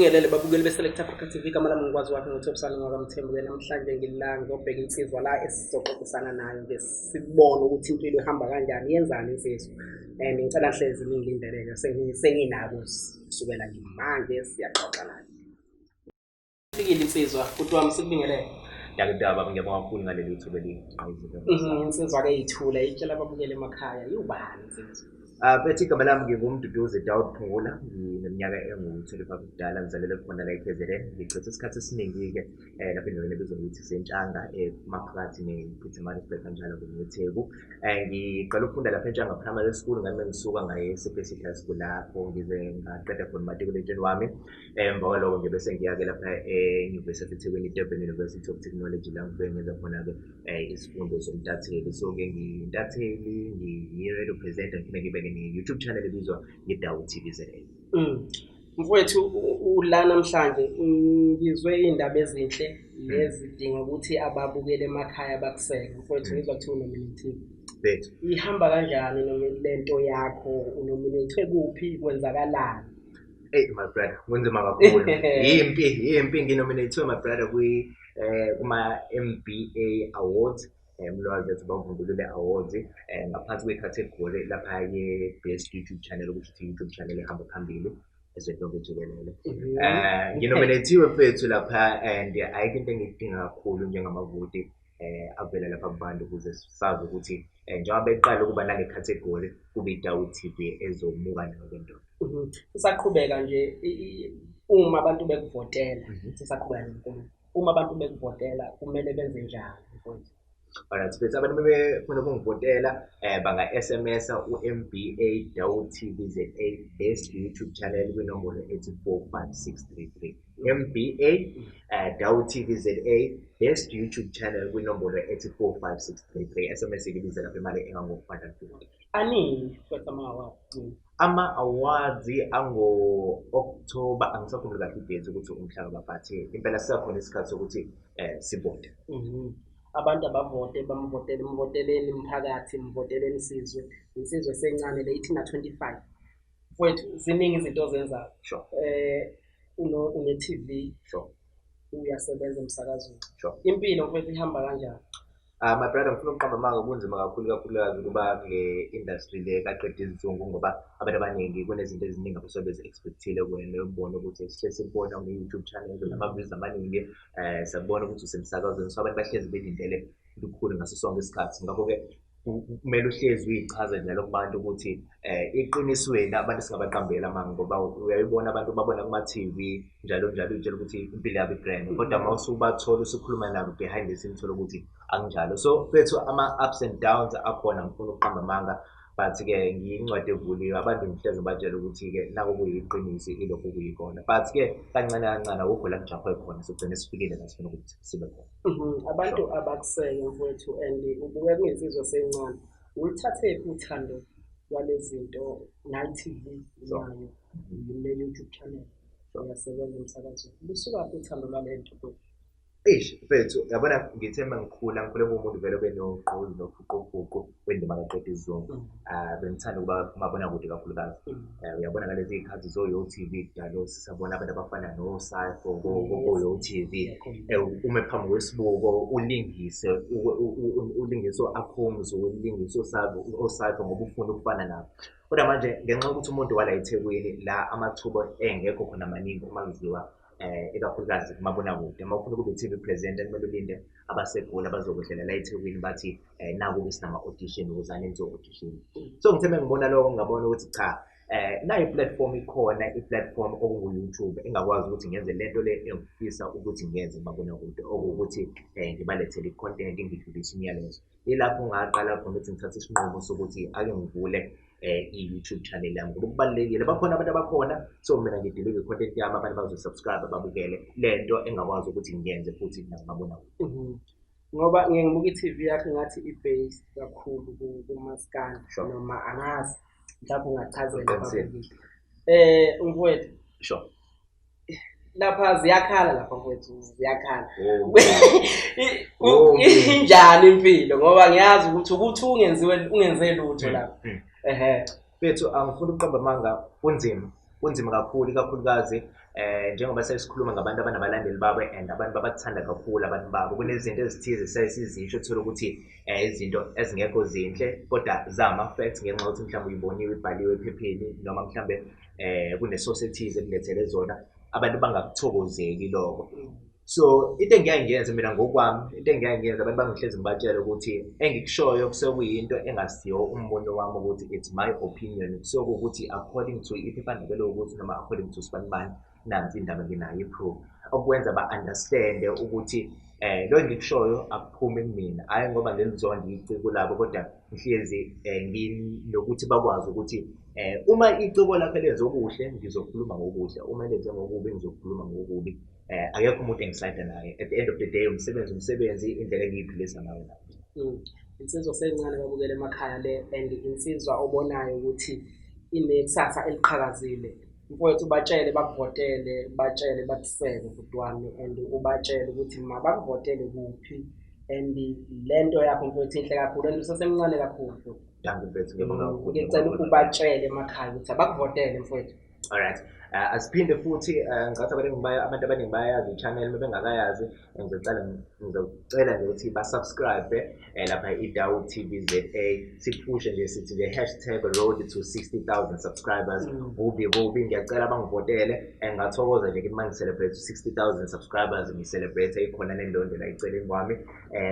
Ngelele babukeli be-Select Africa TV, igama lami ngikwazi wakhe ngoThobisane ngwakamthembu-ke. Namhlanje ngila ngizobheka insizwa la esizoxoxisana nayo nje sibone ukuthi impilo ihamba kanjani, yenzani insizwa. And ngicela hlezi ningilindele-ke, senginako kusukela nje manje siyaxoxa nayo. Fikile insizwa, bhuti wami, sikubingelele. Ndaba, ngiyabonga kakhulu ngaleli thuba elingqayizile. Insizwa-ke ithule itshela ababukeli emakhaya, iwubani insizwa? Ah, bethi igama lami nginguMduduzi Daud Phungula, ngineminyaka engu-25 ubudala, ngizalelwe khona la e-KZN. Ngichithe isikhathi esiningi-ke lapha endaweni ebizwa ngokuthi iseNtshanga, maphakathi ne-Pietermaritzburg kanjalo neTheku. Ngiqale ukufunda lapha eNtshanga Primary School, ngame ngisuka ngaye e-Basic High School lapho ngize ngaqeda khona umatikuletsheni wami. Emva kwaloko ngibe sengiya-ke lapha eNyuvesi yaseThekwini, i-Durban University of Technology, la ngifike ngenza khona-ke isifundo somtatheli. So-ke ngiyintatheli, ngiyi-radio presenter, ngiphinde ngibe-ke ne-YouTube channel ebizwa ngeDawu TV ZA. Mfowethu, ula namhlanje ngizwe iy'ndaba ezinhle nezidinga ukuthi ababukeli emakhaya bakuseke. Mfowethu, ngizwa kuthiwa unominative. Bethu. Ihamba kanjani noma lento yakho, unominate kuphi, kwenzakalani? Hey my brother, kunzima kakhulu. Yimpi, yimpi. Nginominate, my brother, kwi kuma MBA Awards, Mlwazi ethi bavundulule awards, ngaphansi kwe-category lapha ye best YouTube channel, okusho ukuthi YouTube channel ehamba phambili ezweni lonke jikelele. Nginominatiwe mfethu lapha and ayikho into engiyidinga kakhulu njengamavoti avela lapha kubantu ukuze sazi ukuthi njengoba beqala ukuba nale category, kube iDawu TV ezomuka nayo le nto. Sisaqhubeka nje, uma abantu bekuvotela, sisaqhubeka nenkulumo, uma abantu bekuvotela kumele benze njani, mfowethu? Alright, bese abantu bebefuna ukungivotela banga-SMS u-MBA Dawu TV ZA best YouTube channel kwinombolo ethi 45633. MBA Dawu TV ZA best YouTube channel kwinombolo ethi 45633. SMS ibiza lapha imali engango-450. Anini mfowethu ama-award? Ama-awards ango-October, angisakhumbuli kahle i-date ukuthi umhlaba, but impela sisakhona isikhathi sokuthi sivote. Abantu abavote, bamvotele, mvoteleni mphakathi, mvoteleni sizwe. Insizwe esencane le ithi na-25. Mfowethu, ziningi izinto ozenzayo. Une-TV, uyasebenza emsakazweni. Impilo mfowethu ihamba kanjani? Ah, my brother, ngifuna ukuqamba amanga, kunzima kakhulu, kakhulukazi ukuba kule industry le kaqeda izinsuku, ngoba abantu abaningi kunezinto eziningi abasuke bezi-expect-ile kuwena, ukubona ukuthi sihle sikubona une-YouTube channel, unama-views amaningi, siyakubona ukuthi usemsakazweni, so abantu bahlezi belindele lukhulu ngaso sonke isikhathi. Ngakho-ke kumele uhlezi uyichaze njalo kubantu ukuthi eqinisweni abantu singabaqambeli amanga, ngoba uyayibona abantu babona kuma-TV njalo njalo, uy'tshela ukuthi impilo yabo i-grand, kodwa uma usubathola usukhuluma nabo behind the scene, uthola ukuthi akunjalo. So mfethu, ama-ups and downs akhona, ngifuna ukuqamba amanga, but-ke ngiyincwadi evuliwe, abantu ngihlezi ngibatshela ukuthi-ke naku kuyiqiniso, ilokhu kuyikona, but-ke kancane kancane akukho la kujahwe khona, sigcine sifikile la sifuna ukuthi sibe khona. Abantu abakuseke mfowethu, and ubukeka kuyinsizwa esencane. Ulithathephi uthando lwalezi zinto, nayi-TV nayo, ne-YouTube channel, uyasebenza emsakazweni? Lusukaphi uthando lwale nto, mfowethu? Eish mfethu, yabona ngithe uma ngikhula, ngikhule ngumuntu vele obenogqozi nofuqufuqu wendima kaqeda isizungu. Bengithanda ukuba kumabonakude kakhulukazi. Uyabona ngalezi iy'khathi zo-Yo TV kudala, sisabona abantu abafana no-Sipho ko-Yo TV. Ume phambi kwesibuko ulingise, ulingise o-Akhumzi, ulingise oSipho ngoba ufuna ukufana nabo. Kodwa manje ngenxa yokuthi umuntu wala eThekwini la amathuba engekho khona maningi uma kuziwa ikakhulukazi kumabonakude. Uma ufuna ukuba i-TV presenter kumele ulinde abaseGoli abazokwehlela la eThekwini bathi naku-ke sinama-audition, wozani nizo-audition. So ngithe uma ngibona lokho ngabona ukuthi cha, nayo i-platform ikhona, i-platform okungu-YouTube engakwazi ukuthi ngenze lento le engifisa ukuthi ngiyenze kumabonakude, okuwukuthi ngibalethele i-content, ngidlulise umyalezo. Ilapho ngaqala khona ukuthi ngithathe isinqumo sokuthi ake ngivule i-YouTube channel yami, ngoba kubalulekile, bakhona abantu abakhona, so mina ngidelive i-content yami, abantu bazo-subscribe babukele lento engakwazi ukuthi ngiyenze futhi nakumabonakude. Ngoba ngiye ngibuka i-TV yakho, ngathi i-based kakhulu kumaskandi. Noma angazi, mhlawumbe ungachazela Uqinisile. ababukeli. Mfowethu. Lapha ziyakhala lapha mfowethu, ziyakhala. Oh. Injani impilo? Ngoba ngiyazi ukuthi ungenziwe ungenze lutho lapha. Mfethu, angifuni ukuqamba amanga, kunzima. Kunzima kakhulu, ikakhulukazi njengoba sesikhuluma ngabantu abanabalandeli babo and abantu babathanda kakhulu abantu babo. Kunezinto ezithize sesizisho, uthole ukuthi izinto ezingekho zinhle kodwa zama-facts ngenxa yokuthi mhlawumbe uyiboniwe ibhaliwe ephepheni noma mhlawumbe kune-source ethize ekulethele zona, abantu bangakuthokozeli lokho. So into engiyaye ngiyenze mina ngokwami, into engiyaye ngiyenze, abantu bangihlezi ngibatshela ukuthi engikushoyo kusuke kuyinto engasiyo umbono wami, ukuthi it's my opinion, kusuke kuwukuthi according to iphephandaba elokuthi noma according to sibanibani, nansi indaba, nginayo i-proof. Okwenza ba-understand-e ukuthi lo engikushoyo akuphumi kumina, hhayi ngoba ngilizonda iciko labo, kodwa ngihlezi nginokuthi bakwazi ukuthi uma iciko lakhe lenze okuhle, ngizokhuluma ngokuhle, uma lenze ngokubi, ngizokhuluma ngokubi. Akekho umuntu engisayida naye. At the end of the day, umsebenzi umsebenzi, indlela engiyiphilisa ngayo nayo. Insizwa sencane, babukele emakhaya le, and insizwa obonayo ukuthi inekusasa eliqhakazile. Mfowethu, ubatshele bakuvotele, batshele bakuseke bhuti wami, and ubatshele ukuthi mabakuvotele kuphi, and le nto yakho mfowethu inhle kakhulu and usasemncane kakhulu futhi. Dankie mfethu, ngiyabonga kakhulu. Ngicela ubatshele emakhaya ukuthi abakuvotele, mfowethu. Alright. Asiphinde futhi, ngicathi abantu abaningi bayayazi i-channel, uma bengakayazi, ngizocela nje ukuthi ba-subscribe lapha i-Dawu TV ZA, siphushe nje, sithi nje #road to 60,000 subscribers. Kubi kubi, ngiyacela bangivotele. Ngingathokoza nje uma ngi-celebrate 60,000 subscribers, ngi-celebrate ikhona nendondo la eceleni kwami.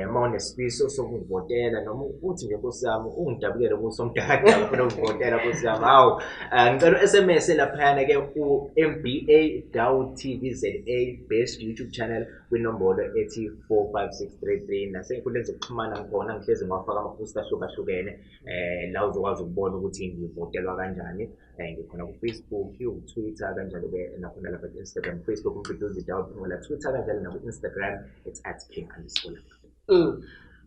Uma unesifiso sokungivotela noma uthi nje nkosi yami ungidabukele kusomdala ufuna ukuvotela, nkosi yami, hawu, ngicela u-SMS laphayana ke u-MBA Dawu TV ZA best YouTube channel kwinombolo ethi 45633. Nasey'nkundleni zokuxhumana ngikhona, ngihlezi ngiwafaka ama-post ahlukahlukene la uzokwazi ukubona ukuthi ngivotelwa kanjani. Ngikhona ku-Facebook, ku-Twitter, kanjalo-ke nakhona lapha ku-Instagram. Facebook uMduduzi Dawu Phungula, Twitter kanjalo naku-Instagram it's @king_.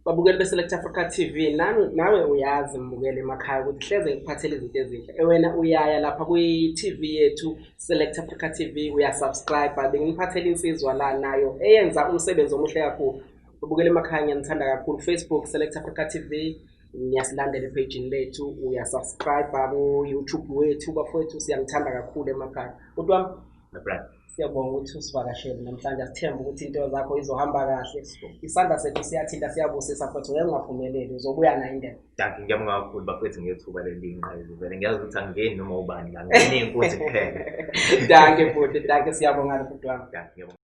Babukeli be-Select Africa TV, nami nawe uyazi mbukele emakhaya ukuthi hleze ngikuphathele izinto ezinhle. Wena uyaya lapha kwi-TV yethu Select Africa TV, uyasubscribe. Benginiphathele insizwa la nayo eyenza umsebenzi omuhle kakhulu. Babukele emakhaya, ngiyanithanda kakhulu. Facebook Select Africa TV, niyasilandela ephejini lethu, uyasubscribe ku-YouTube wethu. Bafowethu, siyanithanda kakhulu emakhaya. Bhuti wami, My brother. siyabonga ukuthi usivakashele namhlanje. Asithembe ukuthi into zakho izohamba kahle. Isandla sethu siyathinta, siyabusisa futhi. Ngeke ungaphumeleli, uzobuya nayo indebe. Dankie, ngiyabonga kakhulu bafethu ngethuba leli ngqayizivele. Ngiyazi ukuthi angingeni noma ubani la, ngingena iy'nkunzi kuphela. Dankie bhuti, dankie, siyabonga bhuti wami. Dankie, ngiyabonga.